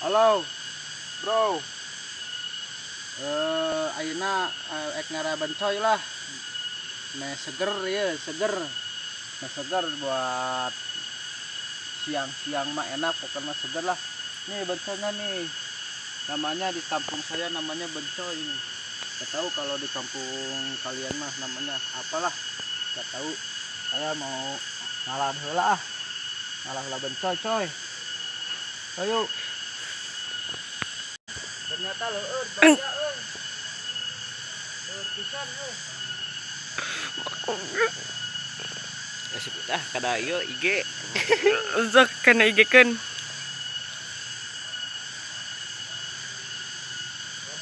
Halo, bro. Ayeuna ek ngara bencoy lah. Meh seger ya, seger. Meh seger buat siang-siang mah enak, pokoknya mah seger lah. Nih bencoynya nih. Namanya di kampung saya namanya bencoy ini. Gak tahu kalau di kampung kalian mah namanya apalah. Gak tahu. Saya mau ngalah heula ah. Ngalah heula bencoy, coy. Ayo. Ternyata leueur bahaya euy. Leueur pisan euy. Asup ah kada ieu IG. Zak kana IG keun.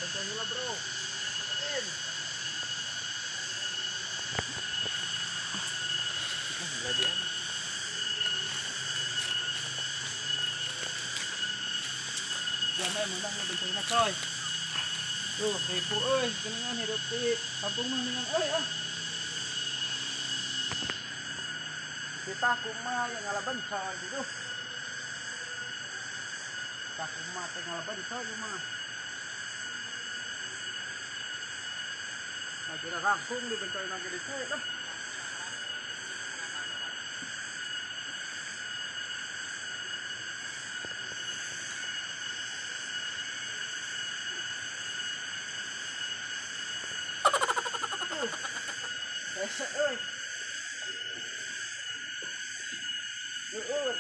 Bencoy heula, bro. Jamai menang bencoyna coy. Tuh, ripu euy, geuningan hidup di kampung mah geuningan euy ah. Kita kumaha yang ngala bencoy gitu. Kita kumaha teh ngala bencoy mah. Nah, kira rangkung di bencoy mah gede coy ah. Hese euy. Leueur.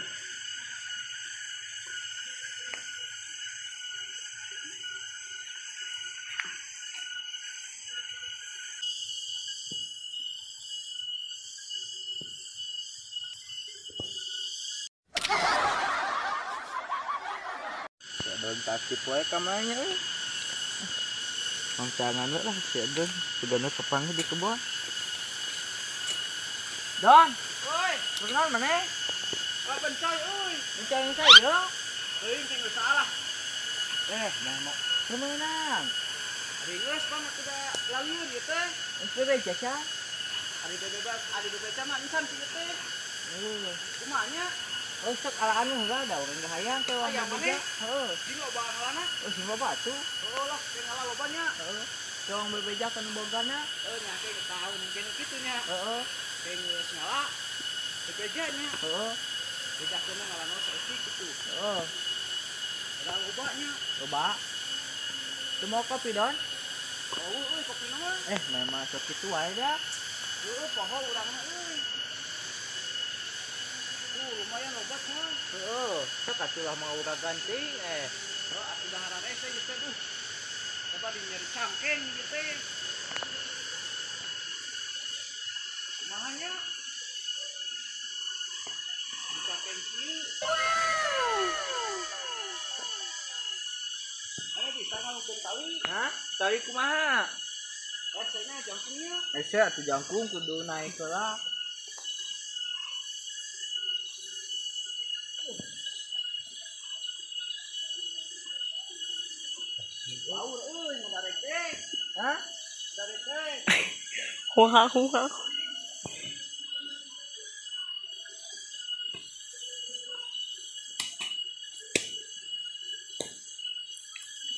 Don kaki poe kamanya euy. Mangcangan we lah si Don, sugana kepanggih di kebon. Don, oi, kenal maneh? Oh, bencoy euy. Bencoy saya. Teuing teh geus salah. Nah mau kumaha? Ari geus pan atuh da lalieun ieu teh. Geus bebeja ca. Ari bebas, ari bebeja mah encan sih ieu teh. Heuh. Kumaha nya? Oh, sok alaan heula da urang hayang teh urang bebeja. Heuh. Sing loba ngalana? Oh, sing loba atuh. Heuh lah, sing ngala loba nya. Heeh. Tong bebeja ka nu bogana. Heuh nya ke tahu mungkin kitu nya. Heeh. Geus ngala bebeja nya. Heeh. Bejakeun ngalana saeutik kitu. Heeh. Ada loba nya. Loba. Teu mau kopi, Don? Oh, euy kopi mah. Memang sok kitu wae da. Heuh, poho urang mah euy. Lumayan loba coy. Heeh, sok atuh lah mau urang ganti Heuh, atuh da hararese ieu teh duh. Coba di nyeri cangkeng ieu teh. Kumaha nya? Di cangkeng kieu. Ada bisa ngangkukeun tali? Hah? Tali kumaha? Hese nya jangkungnya. Hese atuh jangkung kudu naik heula. Baur euy ngadarek teh. Hah? Ngadarek teh. Huha huha.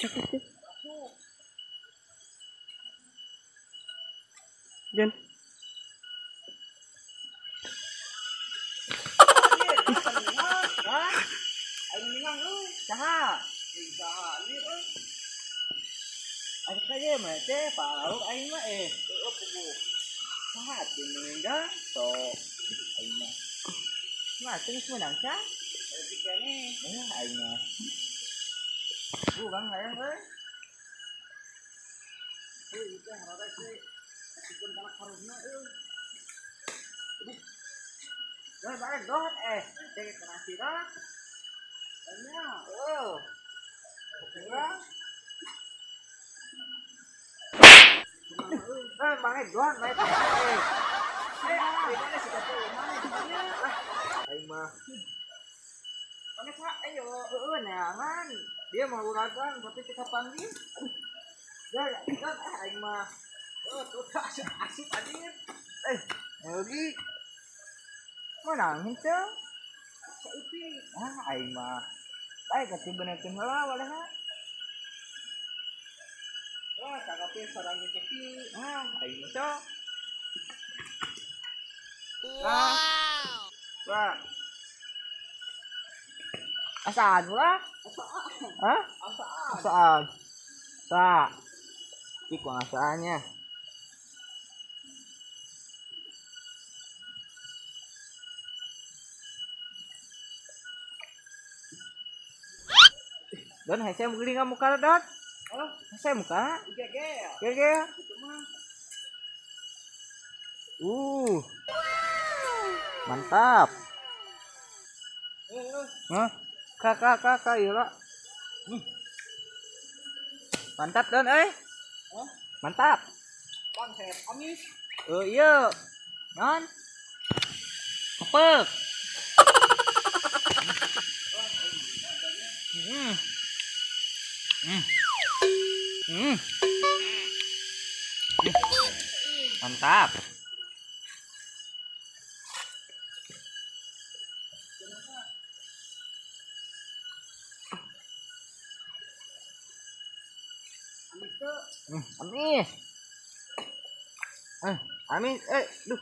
Cakep sih. Jan. Hah? Aing ningang euy. Saha? Saha ieu euy. Ada saja mah teh palau aing mah Heueuh puguh. Saha teh meninggal to aing mah. Mah teh geus meunang ca? Eutik keneh. Aing mah. Urang hayang euy. Euy ieu teh hararese asupkeun kana karungna euy. Aduh. Don bareng don teh kana sirah. Nya, heuh. Urang mana doang naik. Mana sih kata mana nya? Aing mah. Mana ka ayo heueuh neangan. Dia mau uragan tapi teu kapanggih. Ya, kan aing mah. Heuh, tuh asup anjir. Lagi. Menang henteu? Saeutik. Ah, aing mah. Baik atuh benerkeun heula wadahna. Wah, kakapi sarang keki. Ah, aing sok. Wow. Wah. Asaan ulah? Asaan. Hah? Asaan. Asaan. Sa. Iki kuang asaannya. Don hese geuning ka muka Don. Oh, hese muka. Gegel. Gegel. Gitu mah. Mantap. Hah? Kakak kakak iya lah. Mantap Don euy. Hah? Mantap. Konsep amis. Oh iya. Non. Kepek. Mantap. Amis. Amis, duh.